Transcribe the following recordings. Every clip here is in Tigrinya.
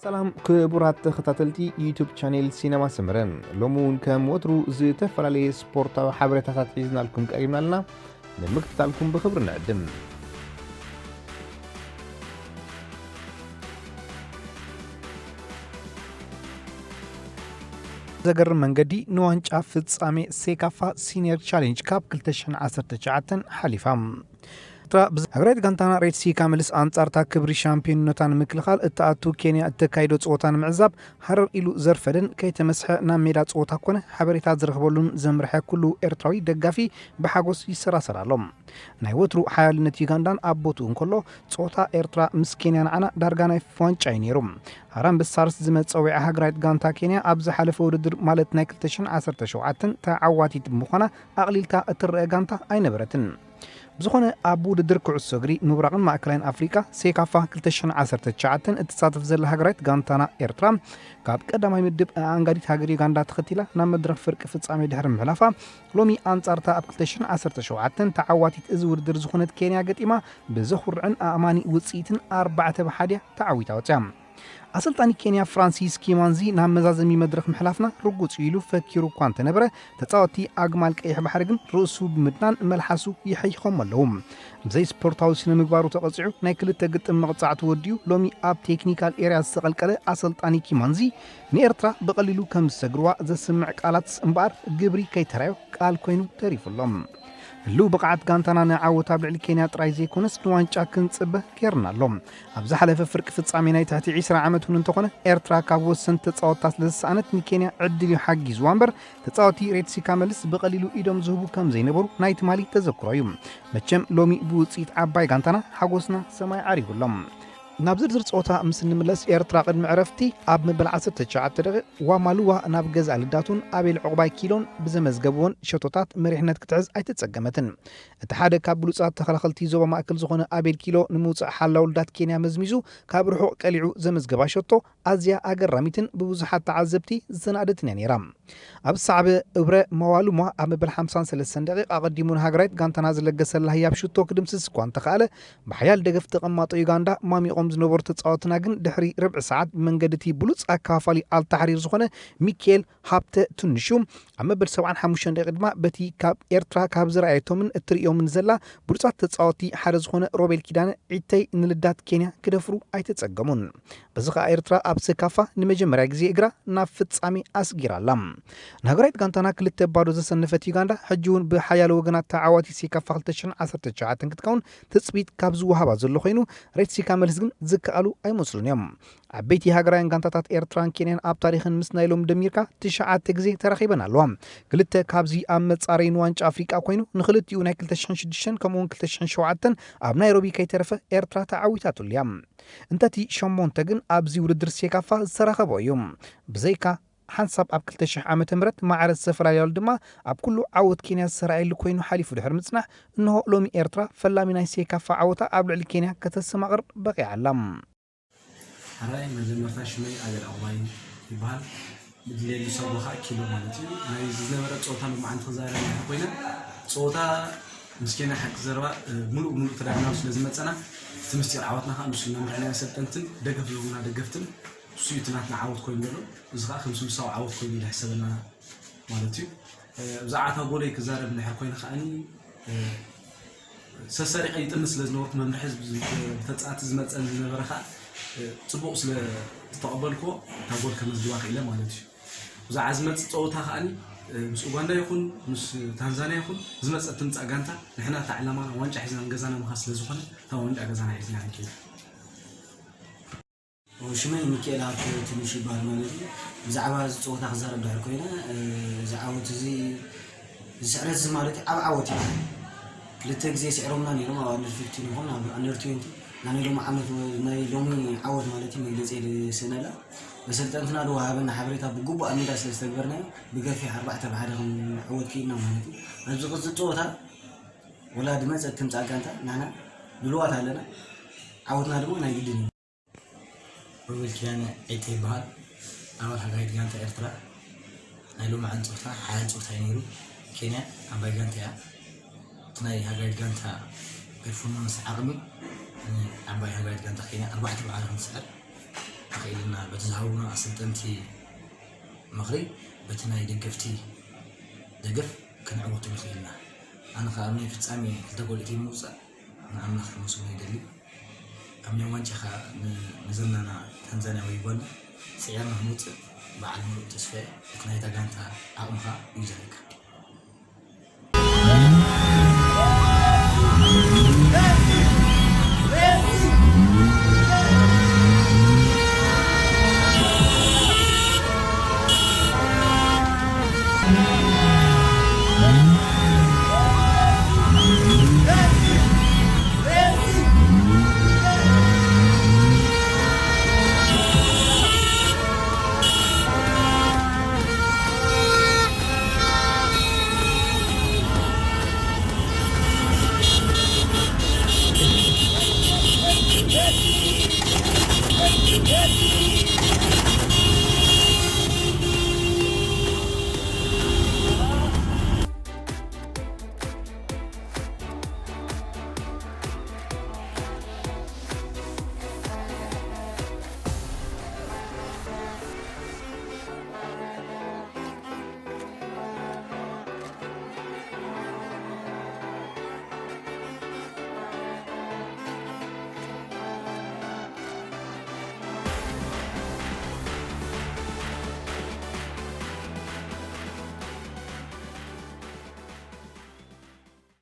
ሰላም ክቡራት ተኸታተልቲ ዩቱብ ቻኔል ሲነማ ሰመረ፣ ሎሚ እውን ከም ወትሩ ዝተፈላለየ ስፖርታዊ ሓበሬታታት ሒዝናልኩም ቀሪብና ኣለና። ንምክትታልኩም ብኽብሪ ንዕድም። ዘገርም መንገዲ ንዋንጫ ፍጻሜ ሴካፋ ሲኒየር ቻሌንጅ ካፕ ክልተ ሽሕን ዓሰርተ ትሽዓተን ሓሊፋ። ኤርትራ ብዝ-፣ ሃገራዊት ጋንታና ሬድሲ ካመልስ ኣንጻርታ ክብሪ ሻምፒዮንነታ ንምክልኻል እትኣቱ ኬንያ እተካይዶ ጸወታ ንምዕዛብ ሃረር ኢሉ ዘርፈደን ከይተመስሐ ናብ ሜዳ ጸወታ ኮነ ሓበሬታ ዝረኽበሉን ዘምርሐ ኩሉ ኤርትራዊ ደጋፊ ብሓጎስ ይሰራሰር ኣሎ። ናይ ወትሩ ሓያልነት ዩጋንዳን ኣብ ቦትኡ እንከሎ፣ ጸወታ ኤርትራ ምስ ኬንያ ንዓና ዳርጋ ናይ ዋንጫ እዩ ነይሩ። ሃራምበ ስታርስ ዝመጸ ወያ ሃገራዊት ጋንታ ኬንያ ኣብ ዝሓለፈ ውድድር ማለት ናይ ክልተ ሽሕን ዓሰርተ ሸውዓተን ተዓዋቲት ብምዃና ኣቕሊልታ እትረአ ጋንታ ኣይነበረትን። ብዝኾነ ኣብ ውድድር ኩዕሶ እግሪ ምብራቕን ማእከላይን ኣፍሪቃ ሴካፋ ክልተ ሽሕን ዓሰርተ ትሽዓተን እትሳተፍ ዘላ ሃገራዊት ጋንታና ኤርትራ ካብ ቀዳማይ ምድብ ኣኣንጋዲት ሃገር ዩጋንዳ ተኸቲላ ናብ መድረኽ ፍርቂ ፍጻሜ ድሕሪ ምሕላፋ ሎሚ ኣንጻርታ ኣብ ክልተ ሽሕን ዓሰርተ ሸውዓተን ተዓዋቲት እዚ ውድድር ዝኾነት ኬንያ ገጢማ ብዘኹርዕን ኣእማኒ ውጽኢትን ኣርባዕተ ብሓደ ተዓዊታ ወጽያ። ኣሰልጣኒ ኬንያ ፍራንሲስ ኪማንዚ ናብ መዛዘሚ መድረኽ ምሕላፍና ርጉጽ እዩ ኢሉ ፈኪሩ እኳ እንተነበረ፣ ተጻወትቲ ኣግማል ቀይሕ ባሕሪ ግን ርእሱ ብምድናን መልሓሱ ይሐይኾም ኣለዉ። ብዘይ ስፖርታዊ ስነ ምግባሩ ተቐጺዑ ናይ ክልተ ግጥም መቕጻዕቲ ወዲኡ ሎሚ ኣብ ቴክኒካል ኤርያ ዝተቐልቀለ ኣሰልጣኒ ኪማንዚ ንኤርትራ ብቐሊሉ ከም ዝሰግርዋ ዘስምዕ ቃላት እምበኣር ግብሪ ከይተራዮ ቃል ኮይኑ ተሪፉ ኣሎ። ህልው ብቕዓት ጋንታና ንዓወት ኣብ ልዕሊ ኬንያ ጥራይ ዘይኮነስ ንዋንጫ ክንጽበ ጌርና ኣሎ። ኣብ ዝሓለፈ ፍርቂ ፍጻሜ ናይ ትሕቲ ዕስራ ዓመት እውን እንተኾነ ኤርትራ ካብ ወሰንቲ ተጻወትታ ስለ ዝሰኣነት ንኬንያ ዕድል እዩ ሓጊዝዋ እምበር ተጻወቲ ሬድሲ ካመልስ ብቐሊሉ ኢዶም ዝህቡ ከም ዘይነበሩ ናይ ትማሊ ተዘክሮ እዩ። መቸም ሎሚ ብውጽኢት ዓባይ ጋንታና ሓጎስና ሰማይ ዓሪጉ ኣሎ። ናብ ዝርዝር ጸወታ ምስ እንምለስ ኤርትራ ቅድሚ ዕረፍቲ ኣብ መበል ዓሰርተ ትሽዓተ ደቂቕ ዋማሉዋ ናብ ገዛእ ልዳቱን ኣቤል ዑቕባይ ኪሎን ብዘመዝገብዎን ሸቶታት መሪሕነት ክትሕዝ ኣይተጸገመትን። እቲ ሓደ ካብ ብሉጻት ተኸላኸልቲ ዞባ ማእከል ዝኾነ ኣቤል ኪሎ ንምውጻእ ሓላው ልዳት ኬንያ መዝሚዙ ካብ ርሑቕ ቀሊዑ ዘመዝገባ ሸቶ ኣዝያ ኣገራሚትን ብብዙሓት ተዓዘብቲ ዝተናእደትን እያ ነይራ። ኣብ ሳዕበ እብረ መዋሉማ ኣብ መበል ሓምሳን ሰለስተን ደቂቕ ኣቐዲሙ ንሃገራዊት ጋንታና ዝለገሰላ ህያብ ሽቶ ክድምስስ እኳ እንተኸኣለ፣ ብሓያል ደገፍ ተቐማጦ ዩጋንዳ ማሚቖም ዝነበሩ ተጻወትና ግን ድሕሪ ርብዒ ሰዓት ብመንገዲ እቲ ብሉጽ ኣከፋፋሊ ኣልታሕሪር ዝኾነ ሚካኤል ሃብተ ትንሹ ኣብ መበል ሰብዓን ሓሙሽተን ደቂቕ ድማ በቲ ካብ ኤርትራ ካብ ዝረኣየቶምን እትርእዮምን ዘላ ብሉጻት ተጻወቲ ሓደ ዝኾነ ሮቤል ኪዳነ ዒተይ ንልዳት ኬንያ ክደፍሩ ኣይተጸገሙን። በዚ ኸኣ ኤርትራ ኣብ ሴካፋ ንመጀመርያ ግዜ እግራ ናብ ፍጻሜ ኣስጊራ ኣላ። ንሃገራዊት ጋንታና ክልተ ባዶ ዘሰነፈት ዩጋንዳ ሕጂ እውን ብሓያሎ ወገናት ተዓዋቲ ሴካፋ ክልተ ሽሕን ዓሰርተ ትሽዓተን ክትከውን ትጽቢት ካብ ዝወሃባ ዘሎ ኮይኑ ሬድሲ ካመልስ ግን ዝከኣሉ ኣይመስሉን እዮም። ዓበይቲ ሃገራውያን ጋንታታት ኤርትራን ኬንያን ኣብ ታሪኽን ምስ ናይ ሎም ደሚርካ ትሽዓተ ግዜ ተራኺበን ኣለዋ። ክልተ ካብዚ ኣብ መጻረዪ ንዋንጫ ኣፍሪቃ ኮይኑ ንኽልቲኡ ናይ ክልተ ሽሕን ሽዱሽተን ከምኡውን ክልተ ሽሕን ሸውዓተን ኣብ ናይሮቢ ከይተረፈ ኤርትራ ተዓዊታትሉ እያ። እንተቲ ሸሞንተ ግን ኣብዚ ውድድር ሴካፋ ዝተረኸቦ እዩ። ብዘይካ ሓንሳብ ኣብ ክልተ ሽሕ ዓመተ ምህረት ማዕረ ዝተፈላለያሉ ድማ ኣብ ኩሉ ዓወት ኬንያ ዝተራእየሉ ኮይኑ ሓሊፉ ድሕሪ ምጽናሕ፣ እንሆ ሎሚ ኤርትራ ፈላሚ ናይ ሴካፋ ዓወታ ኣብ ልዕሊ ኬንያ ከተሰማቕር በቒዓ ኣላ። ሓራይ መጀመርታ ሽመይ ኣገል ኣዋይ ይበሃል። ብድሌሉ ሰብ ወኻ ኪሎ ማለት እዩ። ናይ ዝነበረ ጸወታ ሎማዓንቲ ክዛረብ እንድሕር ኮይነ፣ ጸወታ ምስ ኬንያ ሓቂ ዘረባ፣ እ፣ ሙሉእ ብሙሉእ ተዳሚናሉ ስለ ዝመጸና፣ እቲ ምስጢር ዓወትና ከኣ ንሱ መምርሕና ኣሰልጠንትን ደገፍ ዝህቡና ደገፍትን እሱ እዩ እቲ ናትና ዓወት ኮይኑ ዘሎ። እዚ ከኣ ከም ስሉሳዊ ዓወት ኮይኑ ይሕሰበና ማለት እዩ። እ፣ ብዛዕባ እታ ጎለይ ክዛረብ እንድሕር ኮይነ ከኣኒ፣ እ፣ ሰሰሪቐ ይጥምት ስለ ዝነበርኩ መምርሒ ዝ-፣ ዝ-፣ ተጻእቲ ዝመጸኒ ዝነበረ ከኣ፣ እ፣ ጽቡቕ ስለ ዝተቐበልኩዎ እታ ጎል ከመዝግባ ክኢለ ማለት እዩ። ብዛዕባ ዝመጽእ ጸወታ ከኣኒ፣ እ፣ ምስ ኡጋንዳ ይኹን ምስ ታንዛንያ ይኹን ዝመጸት ትምጻእ ጋንታ ንሕና እታ ዕላማና ዋንጫ ሒዝና ንገዛና ምኻድ ስለ ዝኾነ እታ ዋንጫ ገዛና ሒዝና ክንከይድ። ሽመይ ሚካኤል ሃብተ ትንሽ ይበሃል ማለት እዩ። ብዛዕባ እዚ ጸወታ ክዛረብ ድሕር ኮይነ፣ እ፣ እዚ ዓወት እዚ፣ እዚ ስዕረት እዚ ማለት እዩ፣ ዓብ ዓወት እዩ። ክልተ ግዜ ስዕሮምና ነይሮም፣ ኣብ ኣንደር ፊፍቲን ይኹን ኣብ ኣንደር ትዌንቲ። ናይ ሎሚ ዓመት ወ-፣ ናይ ሎሚ ዓወት ማለት እዩ፣ መግለጺ የለ ስእነላ። ኣሰልጠንትና ዝወሃበና ሓበሬታ ብግቡእ ኣብ ሜዳ ስለ ዝተግበርናዮ፣ ብገፊሕ ኣርባዕተ ብሓደ ክንዕወት ክኢልና ማለት እዩ። ኣብዚ ቅጽል ጸወታ፣ ወላ ድመጸት ትምጻእ ጋንታ፣ ንሕና ድልዋት ኣለና። ዓወትና ድማ ናይ ግድን እዩ። ሮቤል ኪዳነ ዒተ ይበሃል። ኣባል ሃገራዊት ጋንታ ኤርትራ። ናይ ሎማዓንቲ ጸወታ ሓያል ጸወታ እዩ ነይሩ። ኬንያ ዓባይ ጋንታ እያ። እቲ ናይ ሃገራዊት ጋንታ ገድፉና ምስ ዓቕሚ፣ እ፣ ዓባይ ሃገራዊት ጋንታ ኬንያ ኣርባዕተ ብሓደ ክንስዕር። ኢልና በቲ ዝሃቡና ኣሰልጠንቲ ምኽሪ፣ በቲ ናይ ደገፍቲ ደገፍ ክንዕወተሉ ክኢልና። ኣነ ኸኣ ኣብ ናይ ፍጻሜ ክልተ ጎል እተይ ምውጻእ ንኣምላኽ ከመስግኖ ይደሊ። ኣብ ናይ ዋንጫ ኸኣ ን-፣ ንዘናና ታንዛንያዊ ጓል ስዒርና ክንውጽእ በዓል ምሉእ ተስፋ እየ። እቲ ናይታ ጋንታ ዓቕሚ ኸኣ እዩ ዘርእየካ።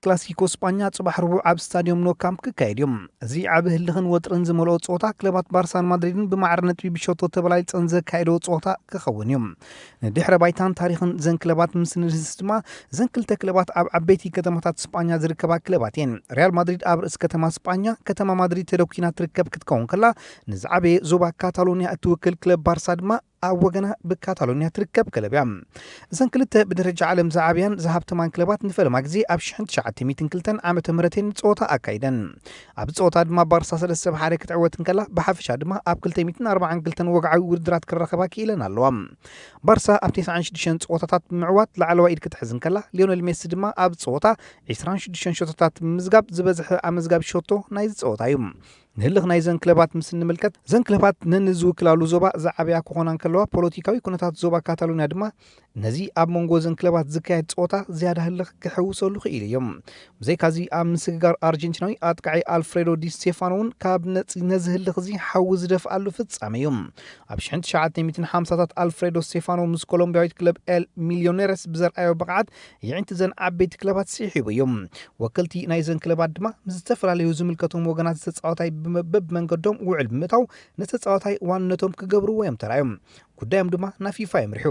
ክላሲኮ ስጳኛ ጽባሕ ረቡዕ ኣብ ስታድዮም ኖ ካምፕ ክካየድ እዩ። እዚ ዓቢ ህልኽን ወጥርን ዝመልኦ ጸወታ ክለባት ባርሳን ማድሪድን ብማዕረ ነጥቢ ብሸቶ ተበላሊጸን ዘካየደዎ ጸወታ ክኸውን እዩ። ንድሕረ ባይታን ታሪኽን ዘን ክለባት ምስ ንድህስስ ድማ፣ እዘን ክልተ ክለባት ኣብ ዓበይቲ ከተማታት ስጳኛ ዝርከባ ክለባት እየን። ሪያል ማድሪድ ኣብ ርእሲ ከተማ ስጳኛ፣ ከተማ ማድሪድ ተደኲና ትርከብ ክትከውን ከላ፣ ንዝዓበየ ዞባ ካታሎንያ እትውክል ክለብ ባርሳ ድማ ኣብ ወገና ብካታሎንያ ትርከብ ክለብ እያ። እዘን ክልተ ብደረጃ ዓለም ዝዓብያን ዝሃብተማን ክለባት ንፈለማ ግዜ ኣብ ሽሕን ትሽዓተ ሚእትን ክልተን ዓመተ ምህረት እየን ጸወታ ኣካይደን። ኣብዚ ጸወታ ድማ ባርሳ ሰለስተ ብ ሓደ ክትዕወት እንከላ፣ ብሓፈሻ ድማ ኣብ ክልተ ሚእትን ኣርባዓን ክልተን ወግዓዊ ውድድራት ክራኸባ ክኢለን ኣለዋ። ባርሳ ኣብ ተስዓን ሽዱሽተን ጸወታታት ብምዕዋት ላዕለዋይ ኢድ ክትሕዝ እንከላ፣ ሊዮነል ሜሲ ድማ ኣብ ጸወታ ዕስራን ሽዱሽተን ሸቶታት ብምምዝጋብ ዝበዝሐ ኣመዝጋቢ ሸቶ ናይዚ ጸወታ እዩ። ንህልኽ ናይዘን ክለባት ምስ እንምልከት፣ እዘን ክለባት ነንዝውክላሉ ዞባ ዝዓበያ ክኾና እንከለዋ፣ ፖለቲካዊ ኩነታት ዞባ ካታሎንያ ድማ ነዚ ኣብ መንጎ እዘን ክለባት ዝካየድ ጸወታ ዝያዳ ህልኽ ክሕውሰሉ ክኢሉ እዮም። ብዘይካዚ፣ ኣብ ምስግጋር ኣርጀንቲናዊ ኣጥቃዒ ኣልፍሬዶ ዲ ስቴፋኖ እውን ካብ ነዚ፣ ነዚ ህልኽ እዚ ሓዊ ዝደፍኣሉ ፍጻመ እዩ። ኣብ ሽሕን ትሽዓተ ሚእትን ሓምሳታት ኣልፍሬዶ ስቴፋኖ ምስ ኮሎምቢያዊት ክለብ ኤል ሚልዮኔረስ ብዘርኣዮ ብቕዓት የዒንቲ እዘን ዓበይቲ ክለባት ስሒቡ እዩ። ወከልቲ ናይዘን ክለባት ድማ ምስ ዝተፈላለዩ ዝምልከቶም ወገናት ዝተጻወታይ ብመ-፣ በብመንገዶም ውዕል ብምእታው ነቲ ተጻዋታይ ዋንነቶም ክገብርዎ እዮም ተራእዮም። ጉዳዮም ድማ ናብ ፊፋ የምሪሑ።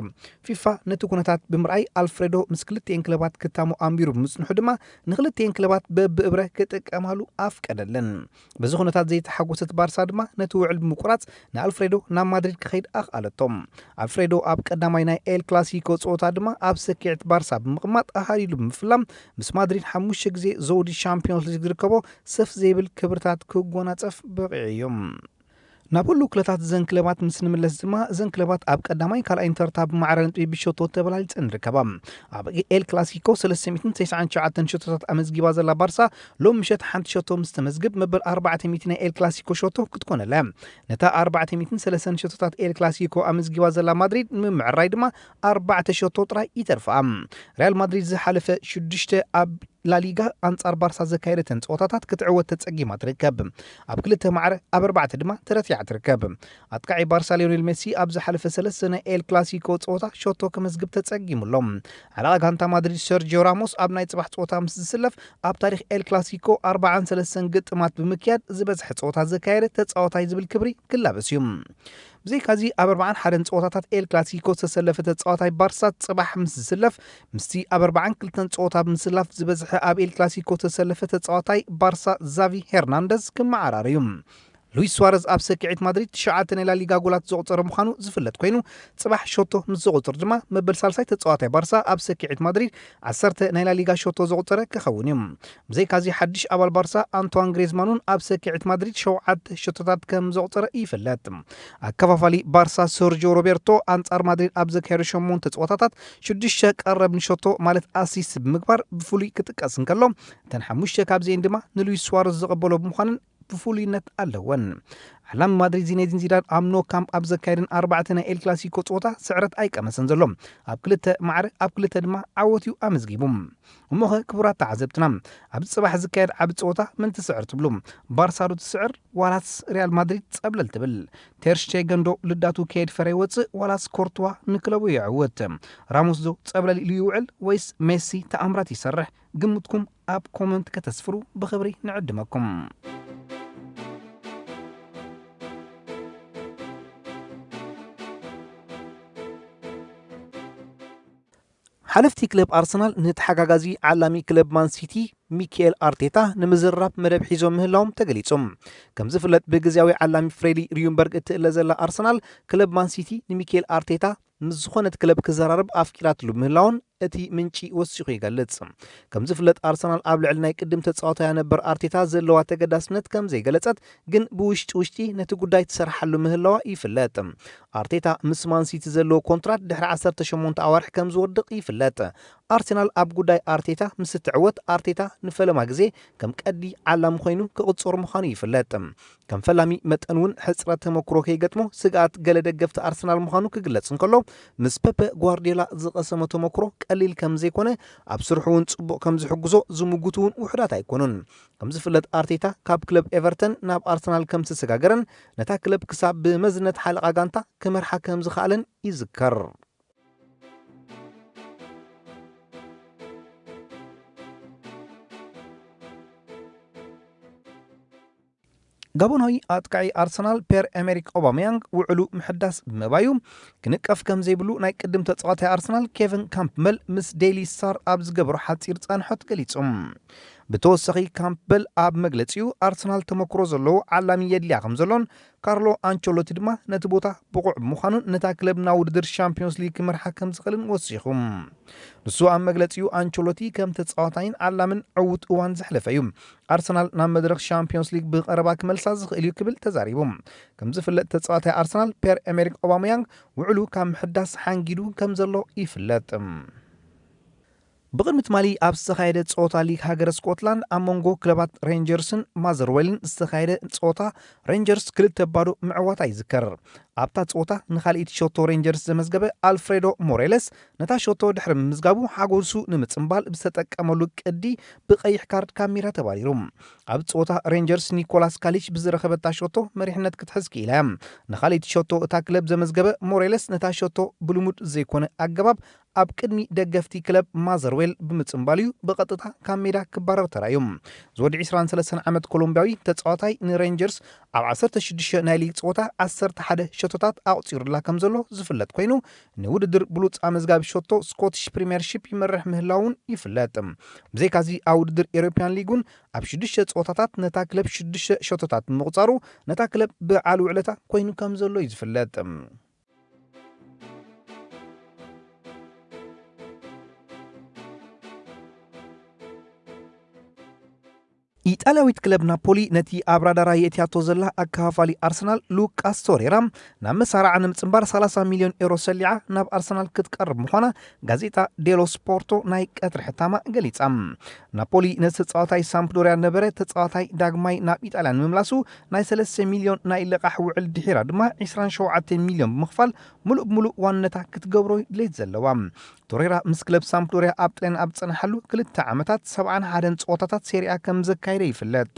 ፊፋ ነቲ ኩነታት ብምርኣይ ኣልፍሬዶ ምስ ክልቲኤን ክለባት ክታሞ ኣንቢሩ ብምጽንሑ ድማ ንክልቲኤን ክለባት በብእብረ ክጥቀማሉ ኣፍቀደለን። በዚ ኩነታት ዘይተሓጎሰት ባርሳ ድማ ነቲ ውዕል ብምቁራጽ ንኣልፍሬዶ ናብ ማድሪድ ክኸይድ ኣኽኣለቶ። ኣልፍሬዶ ኣብ ቀዳማይ ናይ ኤል ክላሲኮ ጸወታ ድማ ኣብ ሰኪዕት ባርሳ ብምቕማጥ ኣሃዲዱ ብምፍላም ምስ ማድሪድ ሓሙሽተ ግዜ ዘውዲ ሻምፒዮንስ ሊግ ዝርከቦ ሰፍ ዘይብል ክብርታት ክጎናጸፍ በቒዑ እዩ። ናብ ህሉው ክለታት እዘን ክለባት ምስ ንምለስ ድማ፣ እዘን ክለባት ኣብ ቀዳማይ ካልኣይን ተርታ ብማዕረ ነጥቢ ብሸቶ ተበላሊጸን ይርከባ። ኣብ ኤል ክላሲኮ ሰለስተ ሚእትን ተስዓን ትሽዓተን ሸቶታት ኣመዝጊባ ዘላ ባርሳ፣ ሎም ምሸት ሓንቲ ሸቶ ምስ ተመዝግብ፣ መበል ኣርባዕተ ሚእቲ ናይ ኤል ክላሲኮ ሸቶ ክትኮነላ እያ። ነታ ኣርባዕተ ሚእትን ሰለስተን ሸቶታት ኤል ክላሲኮ ኣመዝጊባ ዘላ ማድሪድ ንምምዕራይ ድማ ኣርባዕተ ሸቶ ጥራይ ይተርፋ። ሪያል ማድሪድ ዝሓለፈ ሽዱሽተ ኣብ ላሊጋ ኣንጻር ባርሳ ዘካየደተን ጸወታታት ክትዕወት ተጸጊማ ትርከብ። ኣብ ክልተ ማዕረ ኣብ ኣርባዕተ ድማ ተረቲዓ ትርከብ። ኣጥቃዒ ባርሳ ሊዮኔል ሜሲ ኣብ ዝሓለፈ ሰለስተ ናይ ኤል ክላሲኮ ጸወታ ሸቶ ከመዝግብ ተጸጊሙ ኣሎ። ሓለቓ ጋንታ ማድሪድ ሰርጂዮ ራሞስ ኣብ ናይ ጽባሕ ጸወታ ምስ ዝስለፍ፣ ኣብ ታሪኽ ኤል ክላሲኮ ኣርባዓን ሰለስተን ግጥማት ብምክያድ ዝበዝሐ ጸወታ ዘካየደ ተጻዋታይ ዝብል ክብሪ ክላበስ እዩ። ብዘይካዚ ኣብ ኣርባዓን ሓደን ጸወታታት ኤል ክላሲኮ ዝተሰለፈ ተጻዋታይ ባርሳ ጽባሕ ምስ ዝስለፍ፣ ምስቲ ኣብ ኣርባዓን ክልተን ጸወታ ብምስላፍ ዝበዝሐ ኣብ ኤል ክላሲኮ ዝተሰለፈ ተጻዋታይ ባርሳ ዛቪ ሄርናንደዝ ክመዓራር እዩ። ሉዊስ ሱዋረዝ ኣብ ሰኪዒት ማድሪድ ትሽዓተ ናይ ላሊጋ ጎላት ዘቑጸረ ምዃኑ ዝፍለጥ ኮይኑ፣ ጽባሕ ሸቶ ምስ ዘቑጽር ድማ መበል ሳልሳይ ተጻዋታይ ባርሳ ኣብ ሰኪዒት ማድሪድ ዓሰርተ ናይ ላሊጋ ሸቶ ዘቑጸረ ክኸውን እዩ። ብዘይካዚ ሓድሽ ኣባል ባርሳ ኣንቷን ግሬዝማን እውን ኣብ ሰኪዒት ማድሪድ ሸውዓተ ሸቶታት ከም ዘቑጸረ ይፍለጥ። ኣከፋፋሊ ባርሳ ሰርጆ ሮቤርቶ ኣንጻር ማድሪድ ኣብ ዘካየዶ ሸሞንተ ጸወታታት ሽዱሽተ ቀረብ ንሸቶ ማለት ኣሲስት ብምግባር ብፍሉይ ክጥቀስ እንከሎ፣ እተን ሓሙሽተ ካብዚኤን ድማ ንሉዊስ ሱዋረዝ ዘቐበሎ ብምዃነን ብፍሉይነት ኣለወን። ዓላሚ ማድሪድ ዚኔዲን ዚዳን ኣብ ኖ ካምፕ ኣብ ዘካየደን ኣርባዕተ ናይ ኤል ክላሲኮ ጸወታ ስዕረት ኣይቀመሰን ዘሎ። ኣብ ክልተ ማዕረ፣ ኣብ ክልተ ድማ ዓወት እዩ ኣመዝጊቡ። እሞኸ ክቡራት ተዓዘብትና፣ ኣብዚ ጽባሕ ዝካየድ ዓቢ ጸወታ መን ትስዕር ትብሉ? ባርሳ ዶ ትስዕር ዋላስ ሪያል ማድሪድ ጸብለል ትብል? ቴር ሽቴገን ዶ ልዳቱ ከየድፈረ ይወጽእ ዋላስ ኮርትዋ ንክለቡ የዕውት? ራሞስ ዶ ጸብለል ኢሉ ይውዕል ወይስ ሜሲ ተኣምራት ይሰርሕ? ግምትኩም ኣብ ኮመንት ከተስፍሩ ብኽብሪ ንዕድመኩም። ሓለፍቲ ክለብ ኣርሰናል ንተሓጋጋዚ ዓላሚ ክለብ ማን ሲቲ ሚካኤል ኣርቴታ ንምዝርራብ መደብ ሒዞም ምህላዎም ተገሊጹ። ከም ዝፍለጥ ብግዝያዊ ዓላሚ ፍሬዲ ሪዩምበርግ እትእለ ዘላ ኣርሰናል፣ ክለብ ማን ሲቲ ንሚካኤል ኣርቴታ ምስ ዝኾነት ክለብ ክዘራረብ ኣፍቂራትሉ ምህላውን እቲ ምንጪ ወሲኹ ይገልጽ። ከም ዝፍለጥ ኣርሰናል ኣብ ልዕሊ ናይ ቅድም ተጻዋታያ ነበር ኣርቴታ ዘለዋ ተገዳስነት ከም ዘይገለጸት፣ ግን ብውሽጢ ውሽጢ ነቲ ጉዳይ ትሰርሓሉ ምህላዋ ይፍለጥ። ኣርቴታ ምስ ማን ሲቲ ዘለዎ ኮንትራት ድሕሪ ዓሰርተ ሸሞንተ ኣዋርሕ ከም ዝወድቕ ይፍለጥ። ኣርሰናል ኣብ ጉዳይ ኣርቴታ ምስ እትዕወት፣ ኣርቴታ ንፈለማ ግዜ ከም ቀዲ ዓላሚ ኮይኑ ክቕጸር ምዃኑ ይፍለጥ። ከም ፈላሚ መጠን እውን ሕጽረት ተመክሮ ከይገጥሞ ስግኣት ገለ ደገፍቲ ኣርሰናል ምዃኑ ክግለጽ እንከሎ፣ ምስ ፐፐ ጓርዲዮላ ዝቐሰሞ ተመክሮ ቀሊል ከም ዘይኮነ፣ ኣብ ስርሑ እውን ጽቡቕ ከም ዝሕግዞ ዝምጉቱ እውን ውሑዳት ኣይኮኑን። ከም ዝፍለጥ ኣርቴታ ካብ ክለብ ኤቨርተን ናብ ኣርሰናል ከም ዝተሰጋገረን ነታ ክለብ ክሳብ ብመዝነት ሓለቓ ጋንታ ክመርሓ ከም ዝኸኣለን ይዝከር። ጋቦናዊ ኣጥቃዒ ኣርሰናል ፔር ኤሜሪክ ኦባመያንግ ውዕሉ ምሕዳስ ብምባዩ ክንቀፍ ከም ዘይብሉ ናይ ቅድም ተጻዋታይ ኣርሰናል ኬቨን ካምፕበል ምስ ዴይሊ ስታር ኣብ ዝገበሮ ሓጺር ጻንሖት ገሊጹ። ብተወሳኺ ካምፕበል ኣብ መግለጺኡ ኣርሰናል ተመክሮ ዘለዎ ዓላሚ የድልያ ከም ዘሎን ካርሎ ኣንቸሎቲ ድማ ነቲ ቦታ ብቑዕ ብምዃኑን ነታ ክለብ ናብ ውድድር ሻምፒዮንስ ሊግ ክመርሓ ከም ዝኽእልን ወሲኹ። ንሱ ኣብ መግለጺኡ ኣንቸሎቲ ከም ተጻዋታይን ዓላምን ዕዉት እዋን ዘሕለፈ እዩ። ኣርሰናል ናብ መድረኽ ሻምፒዮንስ ሊግ ብቐረባ ክመልሳ ዝኽእል እዩ ክብል ተዛሪቡ። ከም ዝፍለጥ ተጻዋታይ ኣርሰናል ፔር ኤሜሪክ ኦባመያንግ ውዕሉ ካብ ምሕዳስ ሓንጊዱ ከም ዘሎ ይፍለጥ። ብቕድሚ ትማሊ ኣብ ዝተኻየደ ጸወታ ሊግ ሃገረ ስኮትላንድ ኣብ መንጎ ክለባት ሬንጀርስን ማዘርዌልን ዝተኻየደ ጸወታ ሬንጀርስ ክልተ ባዶ ምዕዋታ ይዝከር። ኣብታ ጸወታ ንኻልኣይቲ ሸቶ ሬንጀርስ ዘመዝገበ ኣልፍሬዶ ሞሬለስ ነታ ሸቶ ድሕሪ ምምዝጋቡ ሓጎሱ ንምጽንባል ብዝተጠቀመሉ ቅዲ ብቐይሕ ካርድ ካብ ሜዳ ተባሪሩ። ኣብ ጸወታ ሬንጀርስ ኒኮላስ ካሊች ብዝረኸበታ ሸቶ መሪሕነት ክትሕዝ ክኢላ እያ። ንኻልኣይቲ ሸቶ እታ ክለብ ዘመዝገበ ሞሬለስ ነታ ሸቶ ብልሙድ ዘይኮነ ኣገባብ ኣብ ቅድሚ ደገፍቲ ክለብ ማዘርዌል ብምጽንባል እዩ ብቐጥታ ካብ ሜዳ ክባረር ተራእዩ። ዝወዲ ዕስራን ሰለስተን ዓመት ኮሎምቢያዊ ተጻዋታይ ንሬንጀርስ ኣብ ዓሰርተ ሽዱሽተ ናይ ሊግ ጸወታ ዓሰርተ ሓደ ሸቶታት ኣቑጺሩላ ከም ዘሎ ዝፍለጥ ኮይኑ፣ ንውድድር ብሉጽ ኣመዝጋቢ ሸቶ ስኮቲሽ ፕሪምየርሺፕ ይመርሕ ምህላውን ይፍለጥ። ብዘይካዚ ኣብ ውድድር ኤሮፕያን ሊግ እውን ኣብ ሽዱሽተ ጸወታታት ነታ ክለብ ሽዱሽተ ሸቶታት ብምቑጻሩ ነታ ክለብ በዓል ውዕለታ ኮይኑ ከም ዘሎ እዩ ዝፍለጥ። ኢጣልያዊት ክለብ ናፖሊ ነቲ ኣብ ራዳራ የእትያቶ ዘላ ኣከፋፋሊ ኣርሰናል ሉቃስ ቶሬራ ናብ መሳርዓ ንምጽንባር ሰላሳ ሚልዮን ኤሮ ሰሊዓ ናብ ኣርሰናል ክትቀርብ ምዃና ጋዜጣ ዴሎ ስፖርቶ ናይ ቀትሪ ሕታማ ገሊጻ። ናፖሊ ነቲ ተጻዋታይ ሳምፕዶርያ ነበረ ተጻዋታይ ዳግማይ ናብ ኢጣልያ ንምምላሱ ናይ ሰለስተ ሚልዮን ናይ ልቓሕ ውዕል ድሒራ ድማ ዕስራን ሸውዓተን ሚልዮን ብምኽፋል ምሉእ ብምሉእ ዋንነታ ክትገብሮ ድሌት ዘለዋ። ቶሬራ ምስ ክለብ ሳምፕዶርያ ኣብ ጥልያን ኣብ ዝጸንሓሉ ክልተ ዓመታት ሰብዓን ሓደን ጸወታታት ሴሪኣ ከም ዘካየደ ይፍለጥ።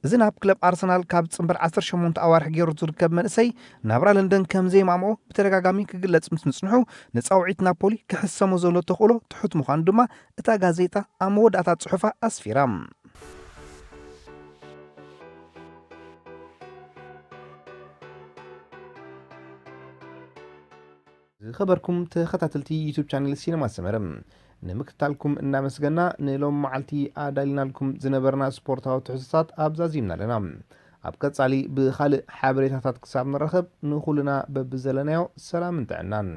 እዚ ናብ ክለብ ኣርሰናል ካብ ጽንበር ዓሰርተ ሸሞንተ ኣዋርሕ ገይሩ ዝርከብ መንእሰይ ናብራ ለንደን ከም ዘይማምኦ ብተደጋጋሚ ክግለጽ ምስ ምጽንሑ ንጻውዒት ናፖሊ ክሕሰሞ ዘሎ ተኽእሎ ትሑት ምዃኑ ድማ እታ ጋዜጣ ኣብ መወዳእታ ጽሑፋ ኣስፊራ። ዝኸበርኩም ተኸታተልቲ ዩቱብ ቻነል ሲነማ ሰመረ ንምክትታልኩም እናመስገና ንሎም መዓልቲ ኣዳሊናልኩም ዝነበርና ስፖርታዊ ትሕዝቶታት ኣብዛዚምና ኣለና። ኣብ ቀጻሊ ብኻልእ ሓበሬታታት ክሳብ ንራኸብ ንኹልና በብዘለናዮ ሰላምን ጥዕናን።